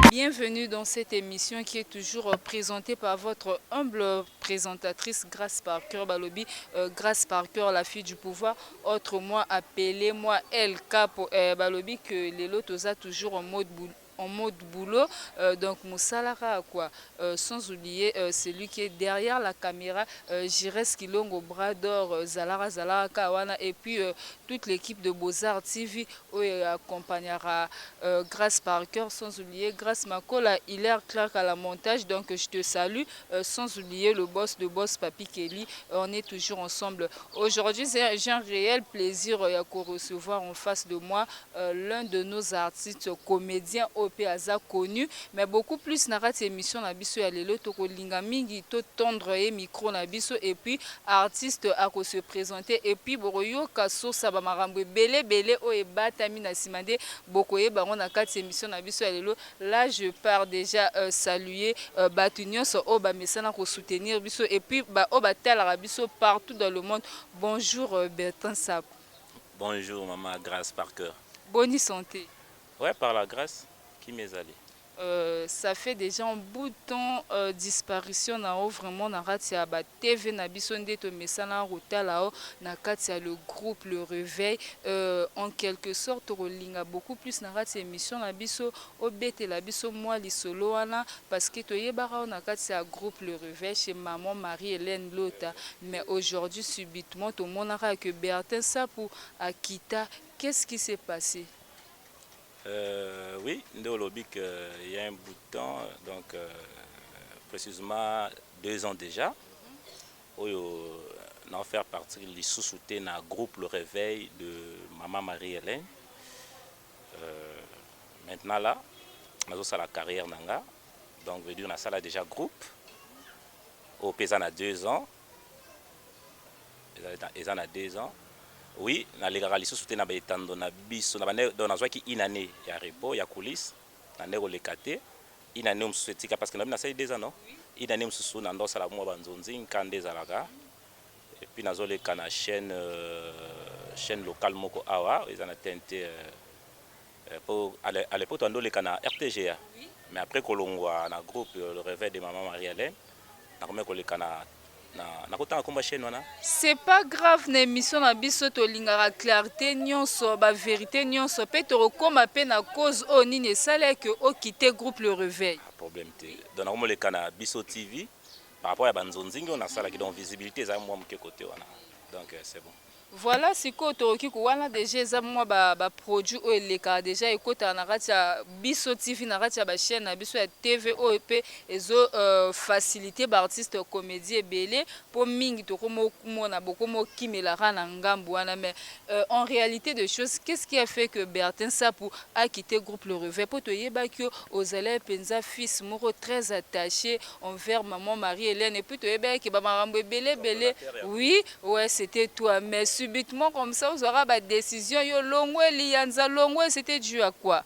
Bienvenue dans cette émission qui est toujours présentée par votre humble présentatrice Grace Parker Balobi, Grace Parker la fille du pouvoir, autrement appelée moi El Capo. Balobi que lelo toza toujours en mode boulot, donc mosala kaka quoi, sans oublier celui qui est derrière la caméra, Jires Kilongo Bras d'Or, Zalara Zalara Kawana, et puis toute l'équipe de Beaux-Arts TV oyo accompagnera Grace Parker, sans oublier Grace Makola, Hilaire Clark à la montage, donc je te salue, sans oublier le boss de boss Papi Kelly. On est toujours ensemble. Aujourd'hui, j'ai un réel plaisir ya recevoir en face de moi l'un de nos artistes comédiens oyo mpe aza connu, mais beaucoup plus na kati émission na biso ya lelo tokolinga mingi totendre ye micro na biso et puis artiste akose présenter et puis bokoyoka sosa bamakambo ebele ebele oyo ebatami na nsima nde bokoyeba yango na kati émission na biso ya lelo. Là, je pars déjà saluer bato nyonso oyo bamesana kosoutenir biso et puis oyo batalaka biso partout dans le monde. Bonjour Bertrand Sapu. Bonjour maman Grace Parker. Bonne santé? Ouais, par la grâce qui m'est allée. Ça fait déjà un bout de temps disparition na yo vraiment na kati ya ba TV na biso nde tomesana kotala yo na kati ya le groupe Le Réveil. En quelque sorte, tokolinga beaucoup plus na kati ya émission na biso obetela biso mwa lisolo wana, parce que toyebaka yo na kati ya groupe Le Réveil chez maman Marie-Hélène Lota, mais aujourd'hui, subitement, tomonaka que Bertin Sapu akita. Qu'est-ce qui s'est passé? Oui, nde olobi que il y a un bout de temps, donc précisément 2 ans déjà, oyo na faire partie lisusu te na groupe Le Réveil de Maman Marie-Hélène. Maintenant là, nazosala carrière na nga, donc veut dire nasala déjà groupe oyo mpe eza na 2 ans, eza na 2 ans. Oui, nalekaka lisusu te na baetando na biso na bande, donc nazwaki une année ya repos ya coulisse na nde koleka te. Une année mosusu etika parce que nabi nasali 2 ans, non, une année mosusu na ndosala mwa banzonzi nkanda ezalaka et puis nazoleka na chaîne locale moko awa eza na TNT, po à l'époque tondoleka na RTGA, mais après kolongwa na groupe Le Réveil de Maman Marie Hélène, nakomi koleka na nakotanga komba chaîne wana. C'est pas grave, na émission na biso tolingaka clarté nyonso, bavérité nyonso, mpe tokokóma mpe na cause oyo nini esalaki okite groupe Le Réveil. Ah, problème te. Donc nakomoleka na Biso TV par rapport ya banzonzingi oyo nasalaki, donc visibilité eza mwa moke kote wana, donc c'est bon. Voilà, sikoyo tokoki wana déjà eza mwa baproduit oyo elekaka déjà, ekotaka na kati ya Biso TV, na kati ya bachaîne na biso ya TV oyo mpe ezofacilité baartiste comédie ebele, mpo mingi tokomomona bokomokimelaka na ngambu wana. Mais en réalité de choses, qu'est-ce qui a fait que Bertin Sapu a quitté groupe Le Réveil? Mpo toyebaki yo ozali mpenza fils moko très attaché envers maman Marie Hélène et puis toyebaki bamakambo ebele ebele. Oui, ouais, c'était toi, mais subitement comme ça ozwaka badécision yo longwe liyanza longwe, c'était dû à quoi?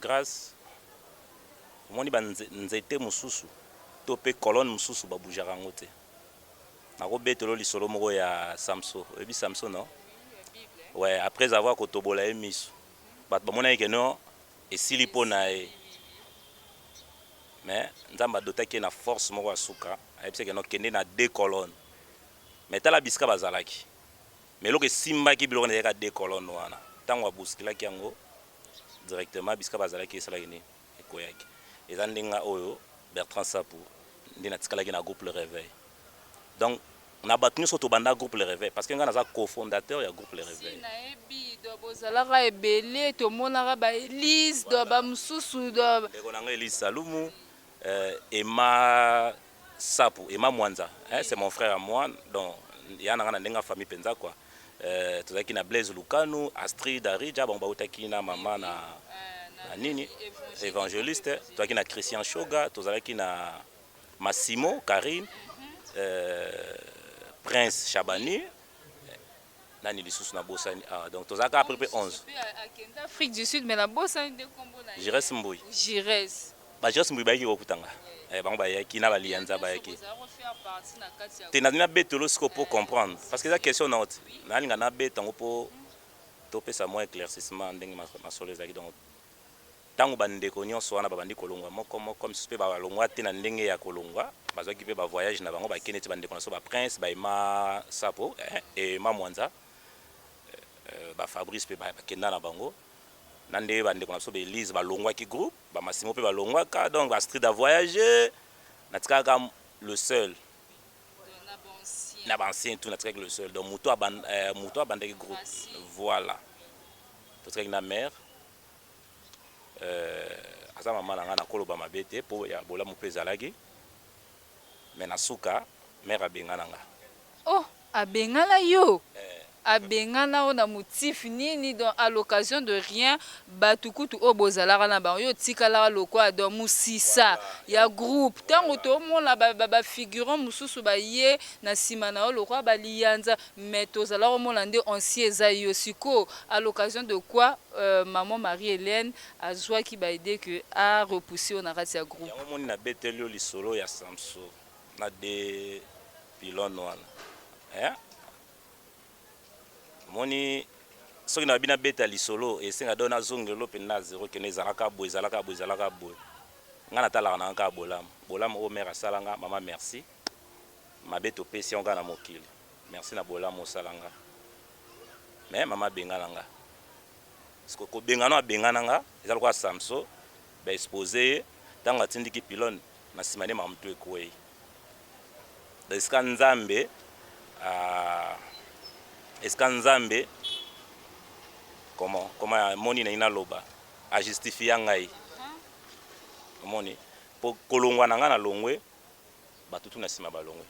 Grâce, omoni banzete mosusu to mpe colonne mosusu babougeaka yango te. Nakobetela lisolo moko ya Samson. Oyebi Samson, non? Ouais, après avoir kotobola ye miso, bato bamonaki ke non, esili mpo na ye, mais Nzambe adotaki ye na force moko ya suka, ayebisaki no kende na deux colonnes. Mais tala bisika bazalaki, mais eloko esimbaki biloko na ezalaki deux colonnes wana. Ntango aboskilaki yango directement, bisika bazalaki esalaki nini? Ekweyaki. Eza ndenge oyo Bertrand Sapu nde natikalaki na groupe Le Réveil. Donc na bato nyonso tobanda groupe Le Réveil, parce que ngai naza cofondateur ya groupe Le Réveil. Nayebi do bozalaka ebele, tomonaka baelise do bamosusu do. Ndeko na ngai Elise Salumu, Emma Sapu, Emma Mwanza, hein, c'est mon frère à moi, donc ya na ngai na ndenge ya famille mpenza quoi. Tozalaki na Blaise Lukanu, Astrid Arija, bango bautaki na mama na nini, évangéliste. Tozalaki na Christian Shoga, tozalaki na Massimo Karine, Prince Chabani. Nani lisusu nabosani? Ah, donc tozalaka à peu près 11. Akende Afrique du Sud, mais nabosani nde nkombo na ye. Jires Mbui. Jires. Bajires Mbui bayaki kokutanga. Bango bayaki na balianza bayaki te. Nalingi nabetelo sikoyo mpo comprendre, parce que eza question na te. Nalinga nabeta yango mpo topesa mwa éclaircissement ndenge masolo ezalaki. Donc ntango bandeko nyonso wana babandi kolongwa moko moko, misusu mpe balongwa te na ndenge ya kolongwa, bazwaki mpe bavoyage na bango, bakende ti bandeko na so, baprince baema Sapo, ema Mwanza, bafabrice mpe bakenda na bango na nde bandeko na biso baelise balongwaki groupe, bamasimo mpe balongwaka. Donc bastrid a voyage, natikaka le seul na baancien tout, natikaki le seul. Donc moto abandaki groupe, voilà, totikaki na mare. Aza mama na ngai, nakoloba mabe te mpo ya bolamu mpe ezalaki, mais na suka mare abengana nga. Oh, abengana yo? Abengana yo na motif nini? Donc à l'occasion de rien, bato kutu oyo bozalaka na bango, yo otikalaka lokwa donc mosisa ya groupe. Ntango tomona bafigurant mosusu baye na nsima na yo lokwa baliyanza, mais tozala komona nde ancien eza yo. Sikoyo à l'occasion de quoi maman Marie Hélène azwaki baidée que arepousse yo na kati ya groupe? Yango moni nabeteli yo lisolo ya Samso na de pylône wana, eh? Omoni, soki na babi nabeta lisolo, esenga do nazongelo mpenza zero, kende ezalaka boye, ezalaka boye, ezalaka boye. Ngai natalaka na nga kaka bolamu, bolamu oyo mare asala nga. Mama, merci. Mabe topesi yango kaka na mokili. Merci na bolamu osala nga. Mais mama abengana nga. Kobengana, abengana nga, eza lokola Samso baexpose ye ntango atindiki pylône na nsima nde makambo to ekwei. Esika Nzambe comment amoni nangi naloba, ajustifia ngai. Omoni, po kolongwa na ngai na longwe, bato tu na nsima balongwe.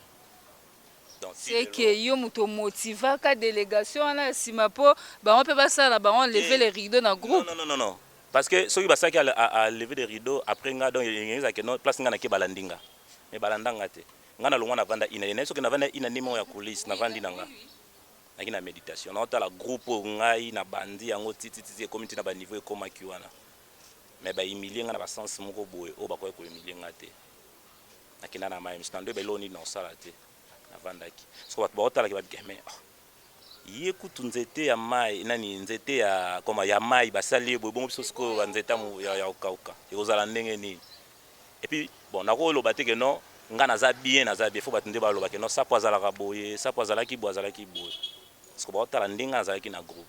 C'est que yo moto omotivaka délégation wana ya nsima mpo bango mpe basala na bango lever le rideau na groupe? Non, non, non, non, parce que soki basalaki à lever le rideau après nga, donc ezalaki non place nga nake, balandi nga, mais balanda nga te. Nga nalongwa, navanda ina naye. Soki navanda ina nde moko ya coulisse, navandi na nga, naki na méditation, naotala groupe oyo ngai na bandi yango titititi, ekomi ntina baniveau ekomaki wana, mais bahumilie nga na basens moko boye oyo bakoki kohumilie nga te. Nakenda na mai miso na ndo ebeloo nini na kosala te. Navandaki soko bato baotalaki, babike, mais oh, ye kutu nzete ya mai nani, nzete ya koma ya mai, basali ye boye, bongo biso sikoyo banzete ya kokauka ekozala ndenge nini? Et puis bon, nakoloba te ke non, nga naza bien, naza bien. Faut bato nde baloba ke non, Sapo azalaka boye, Sapo azalaki boye, azalaki boye, parce que baotala ndenge azalaki na groupe.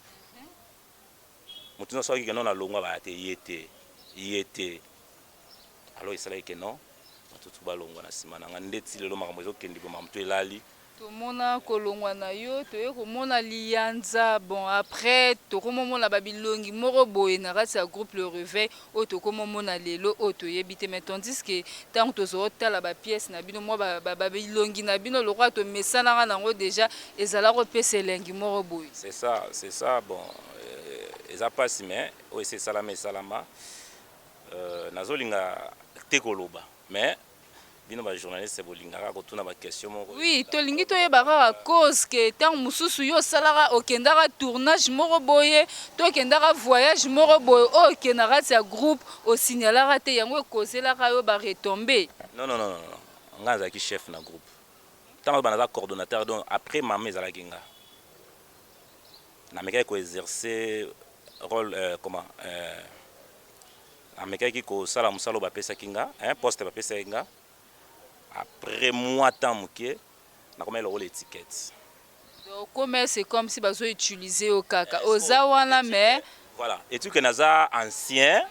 Moto nyonso akoki ke non, nalongwa, baya te, ye te, ye te. Alors esalaki ke non, bato tu balongwa na nsima na nga. Ndeti lelo makambo ezokende boye, makambo to elali. Tomona kolongwa na yo, toye komona liyanza. Bon, après tokomomona babilongi moko boye na kati ya groupe Le Réveil oyo tokomomona lelo oyo toyebi te. Mais tandis que ntango tozotala bapièce na bino, mwa babilongi na bino lokola tomesanaka nango déjà, ezala kopesa elengi moko boye. C'est ça, c'est ça. Bon, eza mpasi, mais oyo esi esalama, esalama. Nazolinga te koloba, mais bino bajournaliste bolingaka kotuna baquestion moko. Oui, tolingi toyeba kaka cause ke ntango mosusu yo osalaka, okendaka tournage moko boye to okendaka voyage moko boye oyo okende na kati ya groupe, osignalaka te, yango ekozelaka yo baretombées. Non, non, non, non, ngai nazalaki chef na groupe. Ntango bana naza coordonnateur, donc après mama ezalaki nga. Namekaki koexercer rôle, comment, amekaki kosala mosala oyo bapesaki nga, poste bapesaki nga. Après mwa temps moke, nakomaki lokola étiquette. Donc comme c'est comme si bazoutilize yo kaka, oza wana mais Voilà, etuke naza ancien,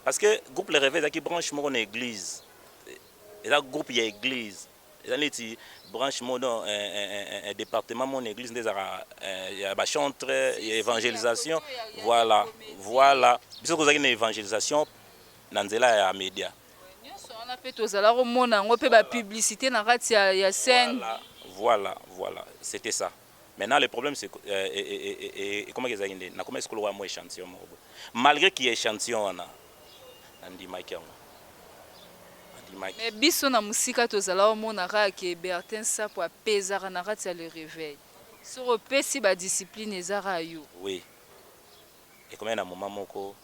parce que groupe Le Réveil ezalaki branche moko na église, eza groupe ya église, eza neti branche moko, non, un département moko na église nde ezalaka ya bachantre, ya évangélisation. Voilà, biso kozalaki na évangélisation na nzela ya média. Nyonso wana mpe tozala komona yango mpe bapublicité na kati ya scène. Voilà, c'était ça. Maintenant, le problème, c'est comment ezalaki nde nakoma esika lokola mwa échantillon moko boye. Malgré ki échantillon wana, nandimaki yango, nandimaki. Mais biso na mosika tozala komona kaka ke Bertin Sapo apezaka na kati ya Le Réveil. Soki opesi ba discipline eza kaka yo. Oui, ekomaki na moment moko,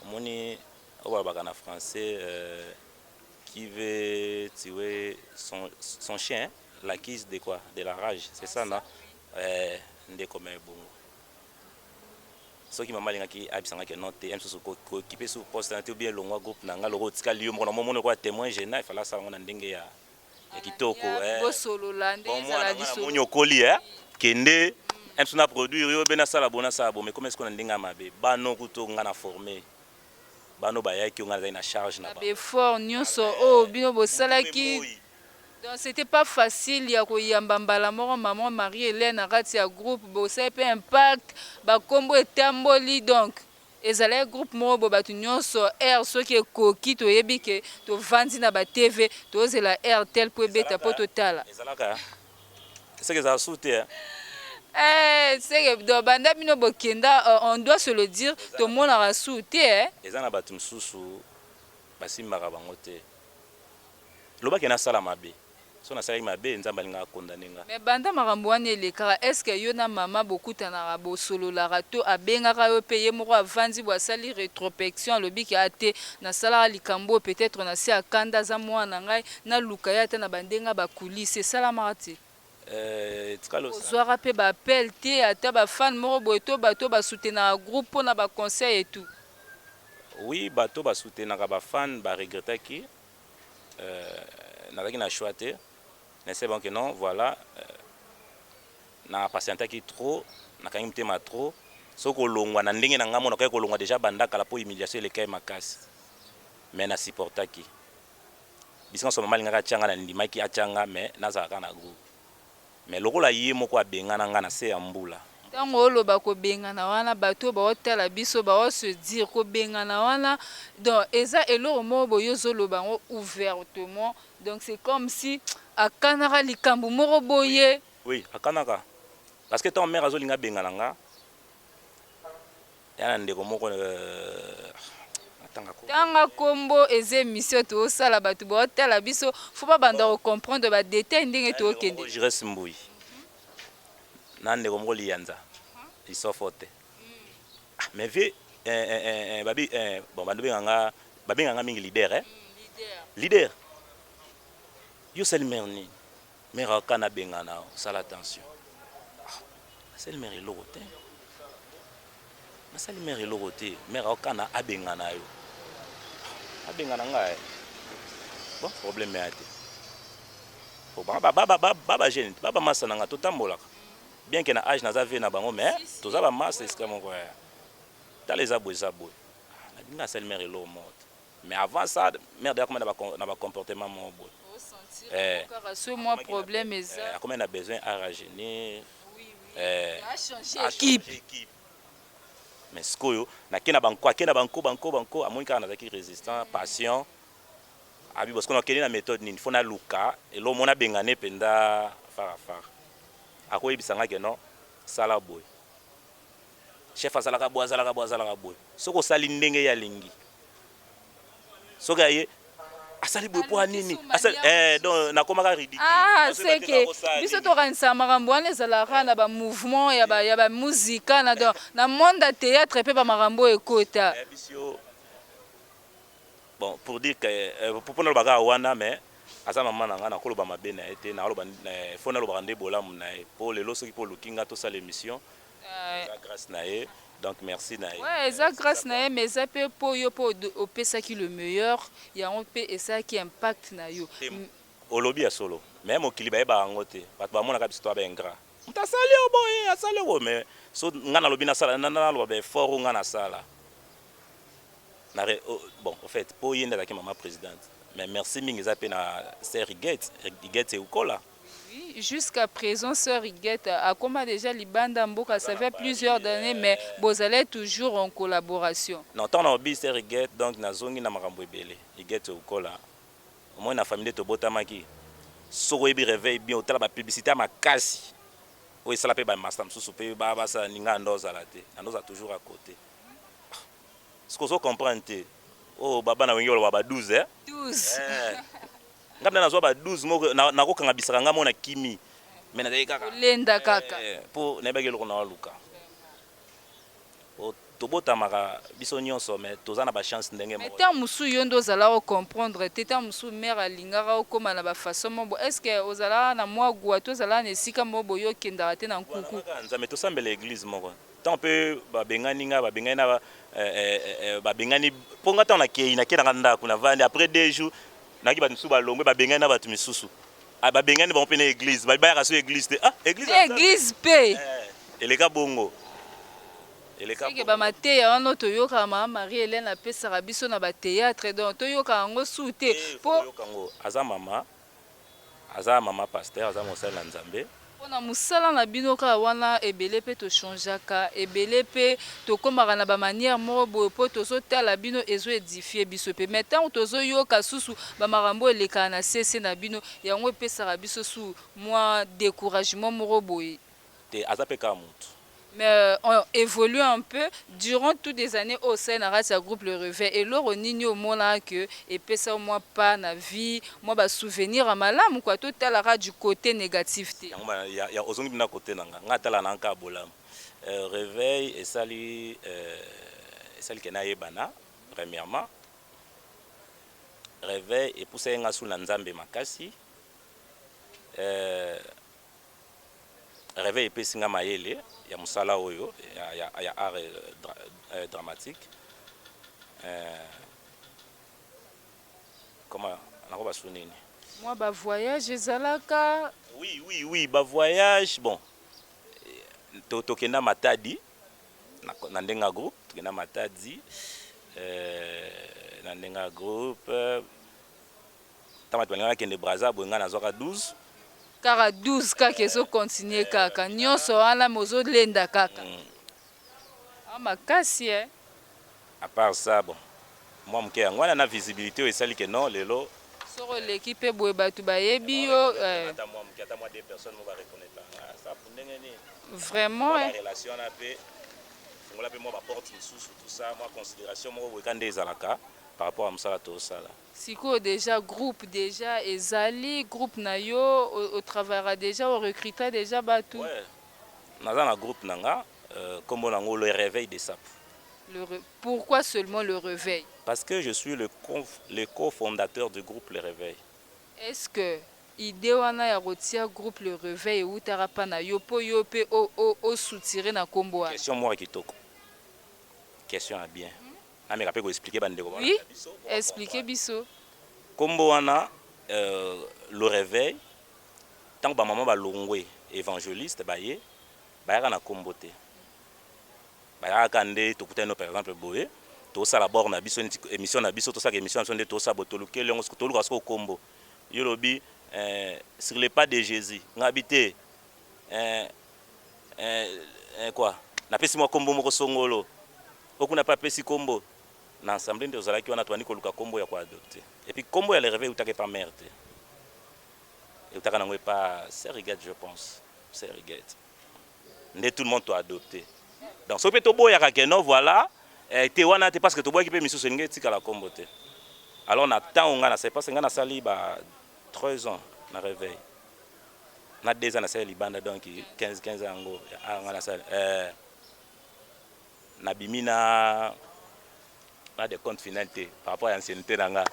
omoni oyo balobaka na français qui veut tuer son chien l'accuse de quoi? De la rage, c'est ça non? Nde ekomaki bongo. Soki mama alingaki ayebisa nga ke non te, mosusu kokipe su poste na te ou bien longwa groupe na nga loko otikali yo moko na momoni lokola témoin gênant, il fallait asala yango na ndenge ya kitoko. Bosolola ndenge Bon, ezala mwana lisolo. Namoni okoli, kende mosusu na produire yo be, nasala bo, nasala bo, mais comme est-ce que na ndenge ya mabe bano kutu nga na forme bano bayaki, yo nga nazali na charge na bango. Baeffort nyonso oyo bino bosalaki. Moi. Donc c'était pas facile ya koyamba mbala moko maman Marie Hélène na kati ya groupe. Bosali mpe impact, bakombo etamboli. Donc ezalaki groupe moko bo bato nyonso aire soki ekoki, toyebi ke tovandi na batv, tozela airtel mpo ebeta mpo totala. Ezalaka seke ezala su te. Eh, seke donc banda bino bokenda, on doit se le dire, tomonaka su te, eh. Eza na bato mosusu basimbaka bango te. Lobaki nasala mabe, so nasalaki mabe, Nzambe alingaka kondane nga. Mais banda makambo wana elekaka, est ce que yo na mama bokutanaka, bosololaka, to abengaka yo mpe ye moko avandi bo asali rétrospection, alobi ke ate nasalaka likambo oyo, peut-être na se akanda, aza mwana na ngai, naluka ye ata na bandenge ya bacoulisse, esalamaka te? Etikali. Ozwaka mpe baappel te, ata bafan moko boye to bato basoutenaka groupe mpona baconseil et tout? Oui, bato basoutenaka, bafan baregretaki. Nazalaki na choix te, nese bon ke non, voilà, na patientaki trop, nakangi motema trop. Soki kolongwa na ndenge na ngai mona koki kolongwa déjà banda kala mpo humiliation elekai makasi, mais na supportaki bisika nyonso mama alingaki atianga, na ndimaki atianga, mais nazalaka na groupe. Mais lokola ye moko abengana nga na se ya mbula. Ntango oloba kobengana wana, bato oyo baotala biso baose dire kobengana wana, donc eza eloko moko boye ozoloba yango ouvertement, donc c'est comme si akanaka likambo moko boye. Oui, akanaka, parce que ntango mare azolinga abengana nga, ya na ndeko moko, atanga ko. Tanga kombo, eza émission toosala, bato baotala biso, faut babanda kocomprendre badetail ndenge tookende. Jires Mbui na ndeko moko Liyanza Lisofo te. Ah, mais vie babi bon, bando benganga, babenganga mingi leader, eh? Leader, yo osali mare nini? Mare akana abengana, osala attention. Ah, nasali mare eloko te, nasali mare eloko te, mare akana abengana yo, abengana ngai. Bon, problème ya te, ba jeune babamasa na nga, totambolaka bien ke na age naza vie na bango, mais toza bamasa esika moko. Ya tala, eza boye, eza boye, nabinga asali mare eloko moko te. Mais avant ça, mare deya koma na bacomportement moko boye. Kaka so mwa problème eza. Akomi na besoin arajeunir. Équipe. Mais sikoyo nake na banko, ake na banko, banko, banko, amoni kaka nazalaki résistant, patient. Abi bo sikoyo nakende na méthode nini? Fo naluka eloko mona abengane mpenza farafara. Akoyebisa nga ke non, sala boye, chef azalaka boye, azalaka boye, azalaka boye. Soki osali ndenge ye alingi, soki aye asali boye, mpo nini? Donc nakomaka ridicule. Ah, c'est que biso tokanisa makambo wana ezalaka na bamouvement ya bamuzika na donc na monde ya théâtre mpe bamakambo oyo ekota. Biso bon, pour dire que mpo nalobaka wana, mais aza mama na ngai, nakoloba mabe na ye te, nakoloba fo nalobaka nde bolamu na ye, mpo lelo soki mpo oluki nga tosala émission, eza grâce na ye. Donc merci na ye. Ouais, eza grâce na ye, mais eza mpe mpo yo mpo opesaki le meilleur, yango mpe esalaki impact na yo. Olobi ya solo, mais mokili bayebaka yango te. Bato bamonaka biso to baingrat, moto asali yo boye, asali yo boye, mais so ngai nalobi nasala, naloba baeffort oyo ngai nasala na oh, bon, en fait mpo ye nde azalaki mama présidente. Mais merci mingi eza mpe na sœur Huguette, Huguette Eukola. Oui, jusqu'à présent, sœur Huguette akoma déjà libanda mboka, ça fait plusieurs années, mais bozalaki toujours en collaboration. Non, ntango na sœur Huguette, donc nazongi na makambo ebele. Huguette Eukola, omoi na famille tobotamaki, soki oyebi réveil bien, otala bapublicité ya makasi oyo esala mpe bamasta mosusu mpe basala ninga, ando ozala te, ando ozala toujours à côté. Soki ozo comprendre te, oyo bana wenge baloba ba 12, eh? 12. Nga mpe nazwa ba 12 moko, nakokanga bisaka nga mo na kimi. Mais nazalaki kaka Olenda kaka. Mpo nayebaki eloko na waluka. Tobotamaka biso nyonso, mais toza na bachance ndenge Mais moko. Ntango mosusu yo nde ozalaka comprendre te. Ntango mosusu mare alingaka okóma na bafaçon moko. Est ce que ozalaka na mwa gwa to ozalaka na esika moko boye, okendaka te na nkuku? Kaka Nzambe, tosambela église moko. Ntango mpe babengani nga, babengani na babengani mpo nga ntango nakei, nakei nanga ndako, navandi. Après 2 jours, nayaki bato misusu balongwe, babengani na bato misusu. Ah, babengani bango mpe na église, bayaka so église te. Ah, église ya Nzambe. Église mpe. Eleka bongo, eleka Seke bongo. Bamateya wana toyokaka, mama Marie Hélène apesaka biso na bathéâtre, donc toyokaka yango su te. Mpo mpo oyoka yango, aza mama, aza mama pasteur, aza mosali na Nzambe. Mpona mosala na bino kaka wana, ebele mpe tochangeaka, ebele mpe tokómaka na bamanière moko boye, mpo tozotala bino, ezoédifie biso mpe. Mais ntango tozoyoka susu bamakambo elekaka na sese na bino, yango epesaka biso su mwa découragement moko boye. Te, aza mpe kaka motu. Mais on évolue un peu. Durant toutes des années au sein na kati ya groupe Le Réveil, eloko nini omonaka ke epesa mwa pas na vie, mwa basouvenir ya malamu kwa? Totalaka du côté négatif te. Yango ozongi mpena kote na nga. Nga atala na nka bolamu. Réveil esali esali ke nayebana. Premièrement, Réveil epusaki nga su na Nzambe makasi. Réveil epesi nga mayele ya mosala oyo ya art dramatique. Comment nakoba su nini? Mwa bavoyage ezalaka? Oui, bavoyage, bon, tokenda Matadi na ndenge ya groupe. Tokenda Matadi na ndenge ya groupe. Ntango bato balingaka kende Braza boye, ngai nazwaka 12. Kaka 12, kaka ezocontinue kaka nyonso wana, me ozolenda kaka. Makasi e. À part ça, bon, mwa moke yango wana na visibilité oyo esali ke non, lelo Soki oleki mpe boye, bato bayebi yo. Ata mwa moke, ata mwa deux personnes mo bareconnaître nga, sapu ndenge nini. Vraiment. Relation wana mpe fungola mpe mwa baporte mosusu, tout ça, mwa considération moko boye ka nde ezalaka par rapport à mosala tosala. Sikoyo déjà groupe déjà ezali, groupe na yo, otravaillera déjà, orecruta déjà bato? Ouais. Naza na groupe na nga, kombo nango Le Réveil de Sap. Pourquoi seulement Le Réveil? Parce que je suis le cofondateur du groupe Le Réveil. Est ce que idée wana ya kotia groupe Le Réveil eutaka mpa na yo, mpo yo mpe osoutire na nkombo wana? Question moko ya kitoko, question ya bien. Nameka mpe koexpliquer bandeko. Oui, explique biso. Nkombo wana Le Réveil, ntango bamama balongwe évangéliste, baye bayaka na nkombo te. Bayaka kaka nde tokutani no, par exemple boye, tosala bord na biso neti émission na biso, tosalaka émission na biso nde tosala boye, tolukeli yango, toluka soko nkombo. Yo lobi Sur le pas de Jésus, nga bi te quoi, napesi mwa nkombo moko songolo okuna mpe apesi nkombo na assemblée nde ozalaki wana. Tobandi koluka nkombo ya koadopte, et puis nkombo ya Le Réveil eutaka epa mare te, eutaka nango epa sœur Rigette, je pense, sœur Rigette nde tout le monde toadopte. Donc soki mpe toboyaka ke non, voilà, te wana te, parce que toboyaki mpe misusu elingi etikala nkombo te. Alors na ntango ngai nasali, parce que ngai nasali ba 13 ans na Réveil, na 2 ans nasali libanda, donc 15 15 ans yango ngai nasali. Nabimi na décompte final te par rapport ya ancienneté na nga.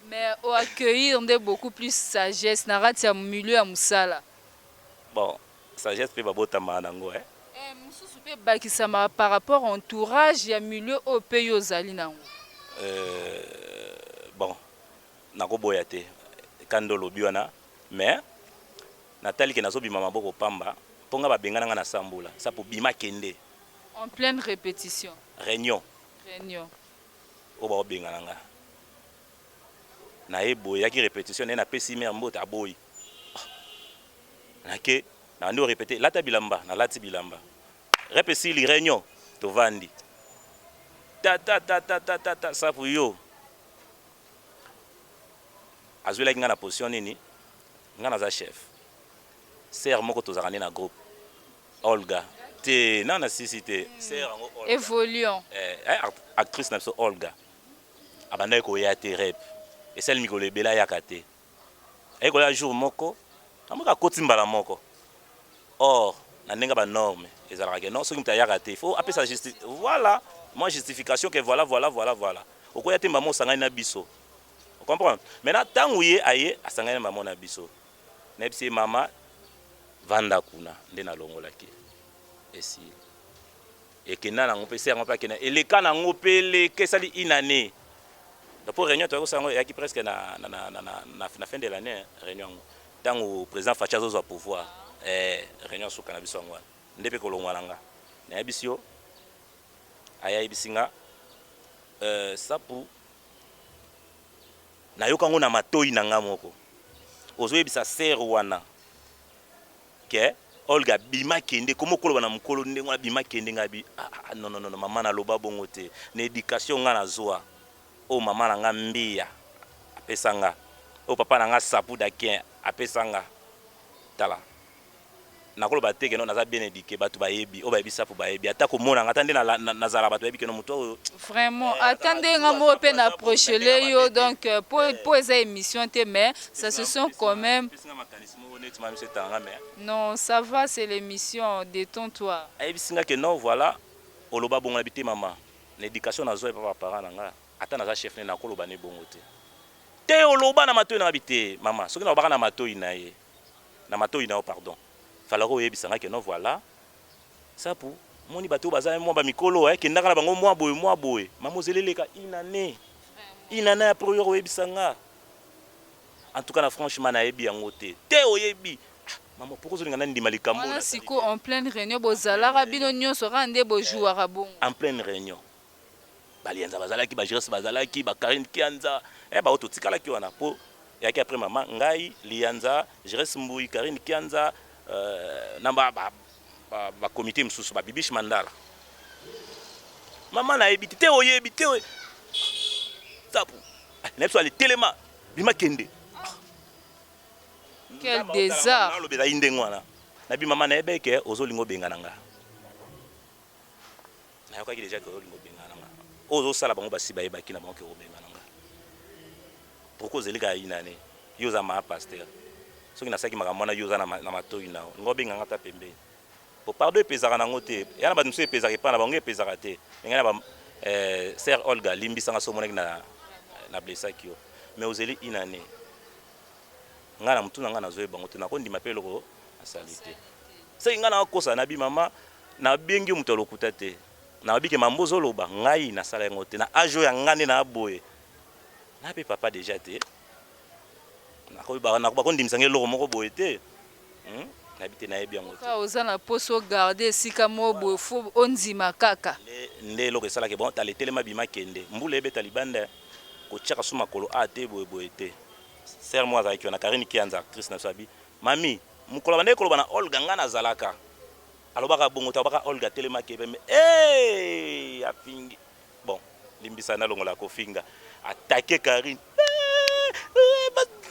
Mais oaccueillir nde beaucoup plus sagesse na kati ya milieu ya mosala. Bon, sagesse mpe babotamaka nango, eh? Eh, mosusu mpe ebakisamaka par rapport entourage ya milieu oyo mpe yo ozali nango. Bon, nakoboya te kanda olobi wana, mais natali ke nazobima maboko pamba, mpo nga babengana nga na sambula sapo bima kende. En pleine répétition? Réunion. Réunion. Oyo baobengana nga, naye boye, eyaki répétition, naye napesi mare mbote, aboyi. Nake nabandi korépéter, lata bilamba, nalati bilamba, rep esili, réunion, tovandi, tata tata tata ta sapu yo azwelaki nga na position nini? Nga naza chef, sœur moko tozalaka nde na groupe, Olga te, na sisi te, sœur yango Olga. Évoluant. Actrice na biso Olga abandaki koya te. Rep esali mikolo ebele ayaka te. Aye koya jour moko. Namoki akoti mbala moko. Or na ndenge ba norme ezalaka ke non, soki moto ayaka te, il faut apesa voilà moi justification que voilà, voilà, voilà, voilà, okoya te, mbamo osangani na biso. Comprendre? Maintenant, ntango ye aye, asangani na mbamo na biso, nayebisi ye: "Mama, vanda kuna." Nde nalongolaki, esili, ekenda nango mpe se yango mpe akenda, eleka nango mpe eleka, esali une année. Donc po réunion toyaki kosala yango eyaki presque na fin de l'année. Réunion yango, ntango président Fatshi azozwa pouvoir, réunion suka na biso yango wana. Nde mpe kolongwa na nga, nayebisi yo, aya ayebisi nga sapu nayoka yango na matoi na nga moko, ozoyebisa sœur wana ke Olga bima kende, komo koloba na mokolo ndenge wana, bima kende. Nga bi: "Ah, ah, non, non, non, mama, naloba bongo te. Na éducation nga nazwa, oyo mama na nga Mbiya apesa nga, oyo papa na nga Sapu Dakin apesa nga, tala, nakoloba te ke non, naza bien éduqué. Bato bayebi, oyo bayebi Sapu bayebi, ata komona nga, ata nde nazala, bato bayebi ke non, moto oyo." Vraiment, ata nde nga moko mpe na approchele yo, donc po eza émission te, mais ça se sent quand même. Non, ça va, c'est l'émission, détends-toi. Ayebisi nga ke non, voilà, oloba bongo. Na bi te, mama, na éducation nazwa epa baparent na nga, ata naza chef ne, nakoloba ne bongo te. Te, oloba na matoi na nga. Bi te, mama, soki nalobaka na matoi na ye, na matoi na yo, pardon, falaka oyebisa nga ke non, voilà, Sapu, moni bato oyo baza mwa bamikolo, kendaka na bango mwa boye, mwa boye. Mama, ozeleleka une année, une année après oyo oyebisa nga. En tout cas, na franchement, nayebi yango te. Te, oyebi. Ah, mama, pourquoi ozolinga nandima likambo? Wana siko en pleine réunion, bozalaka bino nyonso kaka nde bojouaka bongo? En pleine réunion, balianza bazalaki, bagires bazalaki, bakarine Kianza, bao totikalaki wana mpo eyaki après mama, ngai, Lianza, Gires Mbui, Karine Kianza, na bakomité mosusu, babibiche Mandala. Mama, nayebi te. Te, oyebi te. Sapu na biso ale telema, bima kende. Quel désart! Naloba ezali ndenge wana. Nabi: "Mama, nayebi ke ozolinga obenga na nga. Nayokaki déjà ke ozolinga obenga na nga. Oyo ozosala, bango basi bayebaki na bango ke obenga na nga. Pourquoi ozeli kaka inane? Yo oza maa pasteur. Soki nasalaki makambo wana, yo oza na matoi na yo, nga obenga nga ata pembeni po pardon epezaka nango te. Ya na bato mosusu epezaka epai na bango, epezaka te. Ndenge na ba sœur Olga, limbisanga so omonaki na blessaki yo, mais ozeli une année, ngai na motu na ngai nazoyeba bango te. Nakondima mpe eloko asali te. Soki ngai nakokosa, nabi: "Mama, nabengi moto ya lokuta te. Nayebi ke mambo ozoloba, ngai nasala yango te. Na âge oyo ya ngai nde na boye, na mpe papa déjà te, bakondimisa ngai eloko moko boye te. Nayebi te, nayebi yango te." Oza na mposa ogarde esika moko boye, faut ondima kaka. Nde eloko esalaki bon, tala, etelema, bima kende, mbula ebeta libanda, kotiaka so makolo a te, boyeboye te. Sœur moko azalaki wana, Karine Kianza, actrice na biso, abi: "Mami, mokolo bandeki koloba na Olga, ngai nazalaka, alobaka bongo te, alobaka Olga atelemaki epeme e afingi." Bon, limbisa, nalongola kofinga, atake Karine: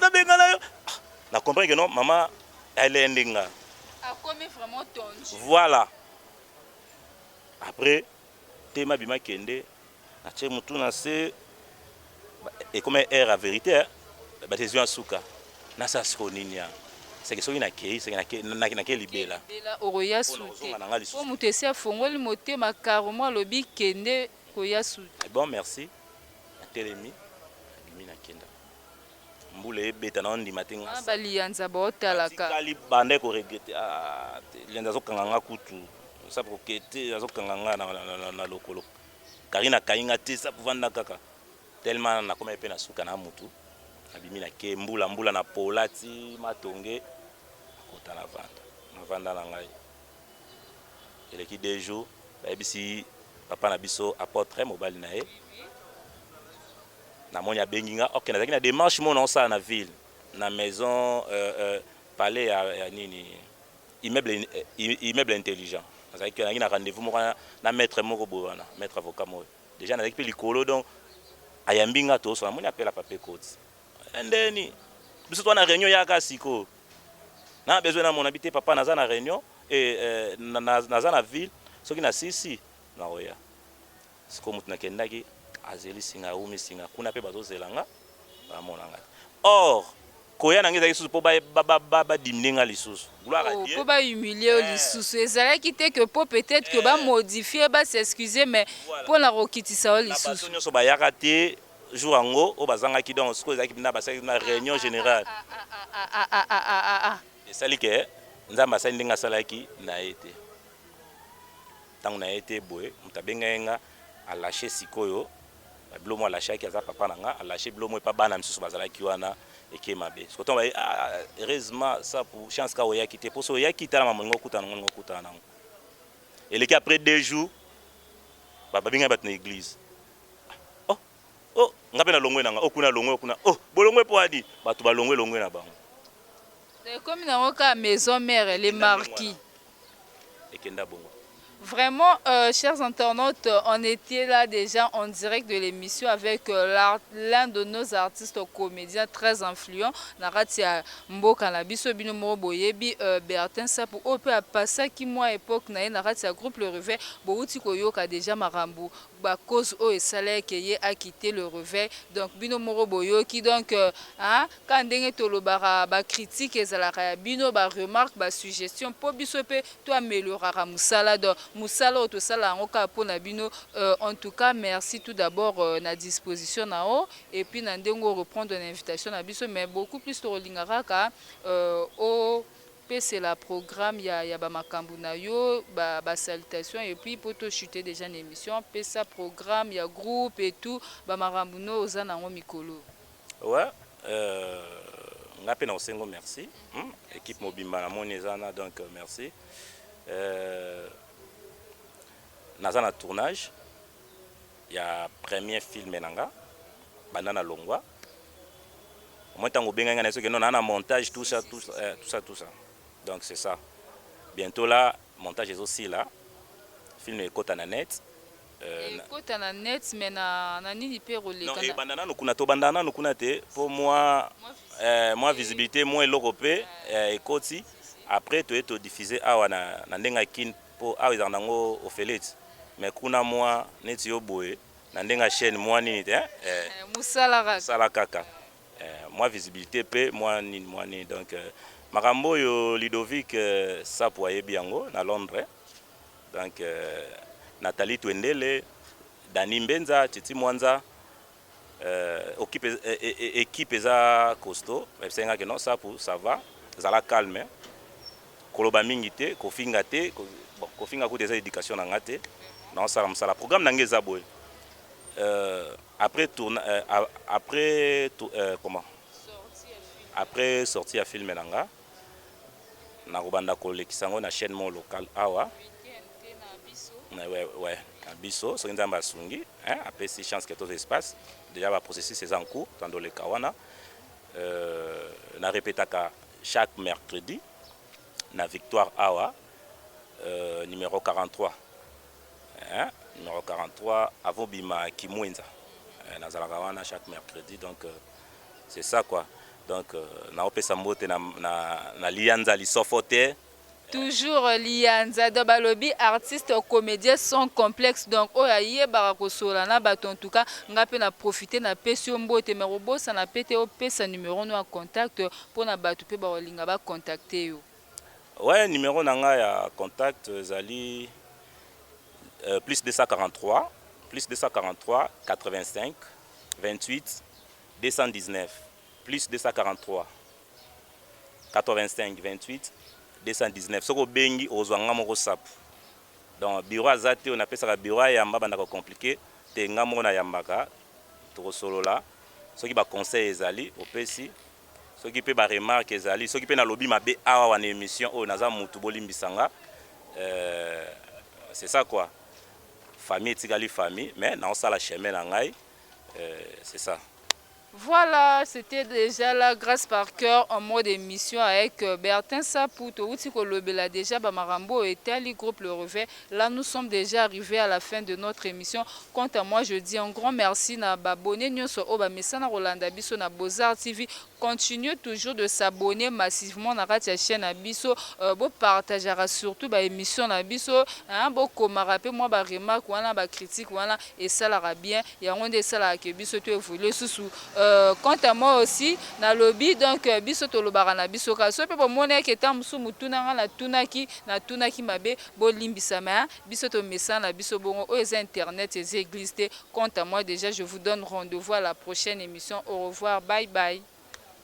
"Nabenga na yo." Na comprendre que non, mama elende nga. Akomi vraiment tendu. Voilà, après tema, bima kende, natie motu na se, ekomi heure ya vérité, bato ezwi ya suka. Nasala sikoyo nini? Ya seke soki nakei, seke nakei libela. Okoya su te, po moto esi afongoli motema carrément, alobi kende, koya su te. Bon, merci. Natelemi, nabimi, nakenda, mbula ebeta, na ondima te. Nga balianza baotalaka. Tikali banda ekoregretter. Lianza azokanga nga kutu, sapo koke te, azokanga nga na lokolo. Karine akangi nga te, sapo vanda kaka. Tellement nakomi mpe na suka na mutu, nabimi, nake, mbula mbula na pola ti Matonge, akota na vanda, navanda na ngai. Eleki 2 jours, bayebisi papa na biso apôtre, mobali na ye. Namoni abengi nga. Ok, nazalaki na démarche moko naosala na ville, na maison, palais ya nini, immeuble intelligent. Nazalaki na rendez-vous moko na maître moko boye wana, maître avocat moko. Déjà nazalaki mpe likolo, donc ayambi nga, toso namoni apela pape koti ndeni biso to na réunion. Yaka sikoyo, na besoin namona bi te. Papa, naza na réunion e, naza na ville, soki nasisi nakoya. Sikoyo motu nakendaki, azeli singa, awumi singa kuna mpe, bazozela nga, bamona nga te. Or Koya na ngai ezalaki susu mpo badiminuer nga lisusu. Gloire à Oh, Dieu. Mpo bahumilie yo lisusu ezalaki te ke mpo peut-être que bamodifie, bas'excuse, mais mpo na kokitisa yo Na bato lisusu. Nyonso bayaka te jour yango oyo bazangaki. Donc sikoyo ezalaki na basalaki na réunion générale. Ah, ah, ah, ah, ah, ah, ah, ah. Esali ke Nzambe asali ndenge asalaki na ye te. Ntango na ye te boye, moto abengai nga, alâcher sikoyo babilo mo alâchaki, aza papa na nga, alâcher bilo mo epa bana misusu bazalaki wana, eke mabe. Sikoyo ntango baye, ah, heureusement Sapu, chance ka oyaki te, mpo so oyaki, tala moninga okutana nango, ninga okutana nango eleki. Après 2 jours, babengai bato na église. Oh, oh, nga mpe nalongwe na nga, oh, kuna longwe kuna, oh, bolongwe mpo adi bato balongwe longwe na bango. Ekomi nango kaka maison mère, les marquis. Ekenda bongo. Vraiment, chers internautes, on était là déjà en direct de l'émission avec l'un de nos artistes comédiens très influents. Na kati ya mboka na biso, bino moko boyebi Bertin Sapu, oyo mpe apasaki mwa époque na ye na kati ya groupe Le Réveil. Bouti koyoka déjà makambo, bacause oyo esalaki ye akite Le Réveil. Donc bino moko boyoki. Donc hein, ka ndenge tolobaka, bacritique ezalaka ya bino, baremarque, basuggestion, mpo biso mpe toamelioraka mosala. Donc mosala oyo tosala yango kaka mpona bino. En tout cas, merci tout d'abord na disposition na o et puis na ndenge oreprendre na invitation na biso, mais beaucoup plus tokolinga kaka opesela programme ya bamakambo na yo, basalutation ba et puis mpo tochute déjà na émission, pesa programme ya groupe et tout, bamakambo no oza nango mikolo. Ouais, nga mpe na kosengo merci. Équipe mobimba namoni eza na, donc merci. Naza na tournage ya premier film na nga banda na longwa. Au moins ntango obengai nga na soki non, naa na montage, tout ça, tout ça, tout ça, tout ça. Donc c'est ça, bientôt là montage ezosila, film ekota na net. Ekota na net, mais na nini mpe koleka? Non, ebanda nanu kuna, tobanda nanu kuna te mpo mwa visibilité, mwa eloko mpe ekoti. Après toye todiffuse awa na ndenge ya Kine, mpo awa ezalaka nango ofele ti, mais kuna mwa neti yo boye na ndenge ya chaîne mwa nini te. Mosala kaka. Mosala kaka, mwa visibilité mpe mwa nini, mwa nini. Donc makambo oyo Ludovic Sapu ayebi yango na Londres. Donc Nathalie Twendele, Dani Mbenza, Titi Mwanza, équipe eza costaud. Bayebisaki non, Sapu, ça va, zala calme, koloba mingi te, kofinga te. Bon, kofinga kuta eza éducation na nga te. Naosala mosala, programme na nga eza boye: après tourna, après comment, après sortie ya film na nga, nakobanda kolekisa yango na chaîne moko locale awa ouais, na biso, soki Nzambe asungi, hein, apesi chance ke toza espace. Déjà baprocessus eza en cours, tandoleka wana. Narepetaka chaque mercredi na Victoire awa, numéro 43, hein, numéro 43 avant bima Kimwenza. Nazalaka wana chaque mercredi. Donc c'est ça quoi. Donc naopesa mbote na Lianza Lisofo te. Toujours Lianza. Donc balobi artiste comédien sans complexe, donc oyo ayebaka kosola na bato. En tout cas, nga mpe na profite, napesi yo mbote, mais kobosana mpe te opesa numéro no ya contact mpona bato mpe bakolinga bacontacte yo. Ouais, numéro na ngai ya contact ezali plus 243, plus 243 85 28 219, plus 243 85 28 219. Soki obengi, ozwa nga moko Sapu. Donc bureau aza te oyo napesaka bureau ayamba, bandaka compliqué te, nga moko nayambaka, tokosolola. Soki baconseil ezali, opesi. Soki mpe baremarque ezali, soki mpe nalobi mabe awa wana émission oyo, naza mutu, bolimbisa nga. C'est ça quoi, famille etikali famille, mais naosala chemin na ngai, c'est ça. Voilà, c'était déjà la Grâce par cœur en mode émission avec Bertin Sapou, touti kolobela déjà bamarambo etali groupe Le Réveil. Là, nous sommes déjà arrivés à la fin de notre émission. Quant à moi, je dis un grand merci na baabonnés nyonso oyo bamesana kolanda biso na Beaux-Arts TV. Continuez toujours de s'abonner massivement na kati ya chaîne na biso, bo partagera surtout ba émission na biso, hein, bo komara pe moi ba remarque wana, ba critique wana esalaka bien, yango nde esalaka ke biso to évoluer susu. Quant à moi aussi, nalobi donc biso tolobaka na biso kaka. Soki mpe bomonaki eta mosusu motuna nga natunaki, natunaki mabe, bolimbisa. Mais biso tomesana na biso bongo. Oyo eza internet, eza église te. Quant à moi déjà, je vous donne rendez-vous à la prochaine émission. Au revoir, bye bye.